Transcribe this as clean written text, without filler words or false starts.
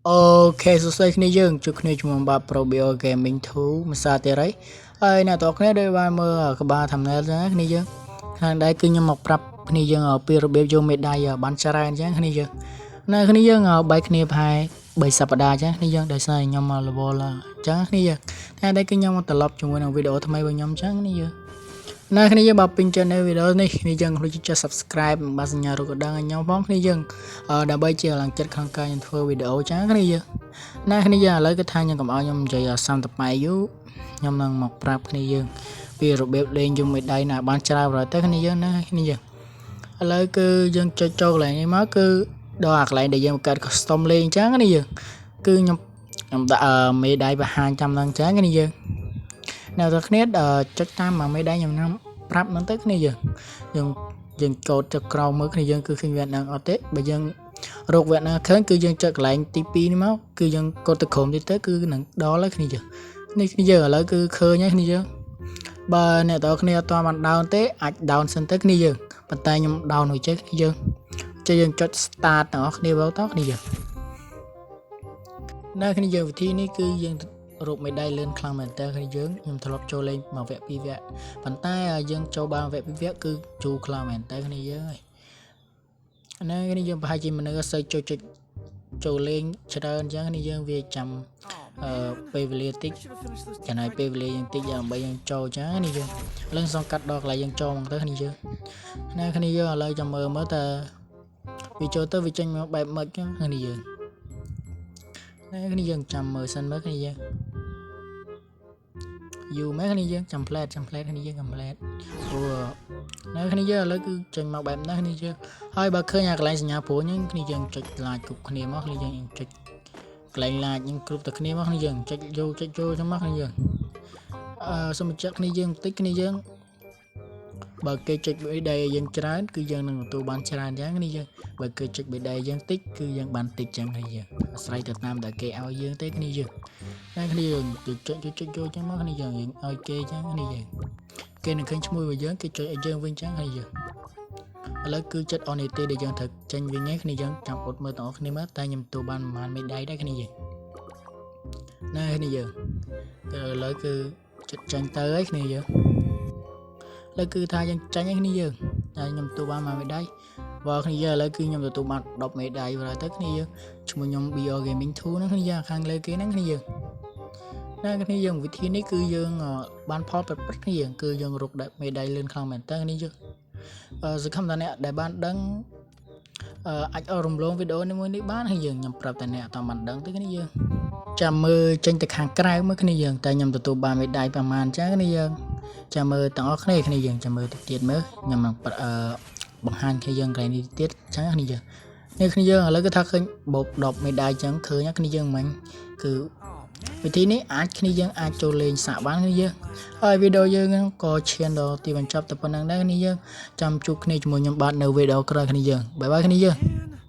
OK សួស្តីគ្នាយើងជួបគ្នាជាមួយបាទ Pro Bio Gaming 2ភាសាទៀតហើយហើយអ្នកទាំងអស់គ្នាដូចបានមើលក្បាល thumbnail ចឹងណាគ្នាយើងខាងដែរគឺខ្ញុំមកប្រាប់គ្នាយើងពីរបៀបយកមេដៃបានច្រើនចឹងគ្នាយើងណាគ្នាយើងបែកគ្នាប្រហែល3សប្តាហ៍ចឹងគ្នាយើងដោយសារខ្ញុំ level ចឹងគ្នាយើងតែដែរគឺខ្ញុំមកត្រឡប់ជាមួយនឹងវីដេអូថ្មីរបស់ខ្ញុំចឹងគ្នាយើងណាគ្នាយើងបើពេញចិត្តនៅវីដេអូនេះគ្នាយើងកុំភ្លេចចុច subscribe និងបើសញ្ញារូបកណ្ដឹងឲ្យខ្ញុំផងគ្នាយើងដើម្បីជាកម្លាំងចិត្តក្នុងការខ្ញុំធ្វើវីដេអូចឹងគ្នាយើងណាគ្នាយើងឥឡូវគឺថាខ្ញុំកុំឲ្យខ្ញុំនិយាយឲ្យសំតប៉ែយូរខ្ញុំនឹងមកប្រាប់គ្នាយើងពីរបៀបលេងយំមេដៃណាបានច្រើនប្រទៅគ្នាយើងណាគ្នាយើងឥឡូវគឺយើងចុចចូលកន្លែងនេះមកគឺដល់អាកន្លែងដែលយើងបង្កើត custom លេងចឹងគ្នាយើងគឺខ្ញុំខ្ញុំដាក់មេដៃបង្ហាញចាំហ្នឹងចឹងគ្នាយើងអ្នកទាំងគ្នាចុចតាមមេដៃខ្ញុំនឹងប្រាប់ហ្នឹងទៅគ្នាយើងយើងយើងកោតទៅក្រោមមើលគ្នាយើងគឺឃើញវគ្គហ្នឹងអត់ទេបើយើងរកវគ្គហ្នឹងឃើញគឺយើងចុចកន្លែងទី2នេះមកគឺយើងកดទៅក្រោមទៀតទៅគឺនឹងដល់ហើយគ្នាយើងនេះគ្នាយើងឥឡូវគឺឃើញហើយគ្នាយើងបើអ្នកទាំងគ្នាអត់ទាន់បាន down ទេអាច down សិនទៅគ្នាយើងប៉ុន្តែខ្ញុំ down រួចចេះគ្នាយើងចេះយើងចុច start ទាំងអស់គ្នាបើតគ្នាយើងនៅគ្នាយើងវិធីនេះគឺយើងរកមេដៃលឿនខ្លាំងមែនតើគ្នាយើងខ្ញុំធ្លាប់ចូលលេងមួយវគ្គពីរវគ្គប៉ុន្តែយើងចូលបានវគ្គពីរវគ្គគឺជូរខ្លាំងមែនតើគ្នាយើងហើយណាគ្នាយើងប្រហែលជាមនុស្សអត់សូវចូលចុចចូលលេងច្រើនអញ្ចឹងគ្នាយើងវាចាំអឺពេលវេលាតិចចំណាយពេលវេលាយើងតិចដើម្បីយើងចូលអញ្ចឹងនេះយើងឥឡូវសងកាត់ដល់កន្លែងយើងចូលហ្មងទៅគ្នាយើងណាគ្នាយើងឥឡូវចាំមើលមើលតើវាចូលទៅវាចេញមកបែបម៉េចគ្នាយើងណាគ្នាយើងចាំមើលសិនមើលគ្នាយើងយូរមែនគ្នាយើងចាំផ្លែតចាំផ្លែតគ្នាយើងចាំផ្លែតព្រោះនៅគ្នាយើងឥឡូវគឺចេញមកបែបនេះគ្នាយើងហើយបើឃើញអាកន្លែងសញ្ញាព្រួយហ្នឹងគ្នាយើងចុច like គ្រប់គ្នាមកគ្នាយើងចុចកន្លែង like ហ្នឹងគ្រប់តែគ្នាមកគ្នាយើងចុចយកចុចចូលចឹងមកគ្នាយើងអឺសូមបញ្ជាក់គ្នាយើងបន្តិចគ្នាយើងបើគេចុចបេដៃយើងច្រើនគឺយើងនឹងទទួលបានច្រើនចឹងគ្នាយើងបើគេចុចបេដៃយើងតិចគឺយើងបានតិចចឹងគ្នាយើងអាស្រ័យទៅតាមដែលគេឲ្យយើងទេគ្នាយើងតែគ្នាយើងចុចចុចចុចចូលចឹងមកគ្នាយើងយើងឲ្យគេចឹងគ្នាយើងគេនឹងឃើញឈ្មោះរបស់យើងគេចុចឲ្យយើងវិញចឹងគ្នាយើងឥឡូវគឺចិត្តអននីតិដែលយើងត្រូវចេញវិញឯងគ្នាយើងចាំអត់មើលទាំងអស់គ្នាមើលតែខ្ញុំទទួលបានប្រហែលមេដៃដែរគ្នាយើងណែគ្នាយើងទៅឥឡូវគឺចិត្តចាញ់ទៅហើយគ្នាយើងឥឡូវគឺថាយើងចាញ់ហើយគ្នាយើងតែខ្ញុំទទួលបានមួយមេដៃបើគ្នាយើងឥឡូវគឺខ្ញុំទទួលបាន10មេដៃបើទៅគ្នាយើងឈ្មោះខ្ញុំ BR Gaming 2ហ្នឹងគ្នាយើងខាងលើគេហ្នឹងគ្នាយើងណាគ្នាយើងវិធីនេះគឺយើងបានផលពិតពិតគ្នាយើងគឺយើងរកមេដៃលឿនខ្លាំងមែនតើគ្នាយើងអឺសង្ឃឹមថាអ្នកដែលបានដឹងអឺអាចអស់រំលងវីដេអូនេះមួយនេះបានហើយយើងខ្ញុំប្រាប់តែអ្នកអត់បានដឹងទេគ្នាយើងចាំមើលចេញទៅខាងក្រៅមើលគ្នាយើងតែខ្ញុំទទួលបានមេដៃប្រហែលចឹងគ្នាយើងចាំមើលទាំងអស់គ្នាគ្នាយើងចាំមើលទៅទៀតមើលខ្ញុំនឹងអឺបង្ហាញគ្នាយើងកន្លែងនេះទៀតចឹងគ្នាយើងនេះគ្នាយើងឥឡូវគឺថាឃើញបូក10មេដៃចឹងឃើញគ្នាយើងមិញគឺវិធីនេះអាចគ្នាយើងអាចចូលលេងសាក់បានគ្នាយើងហើយវីដេអូយើងក៏ឈានដល់ទីបញ្ចប់តែប៉ុណ្្នឹងដែរគ្នាយើងចាំជួបគ្នាជាមួយខ្ញុំបាទនៅវីដេអូក្រោយគ្នាយើង bye bye គ្នាយើង។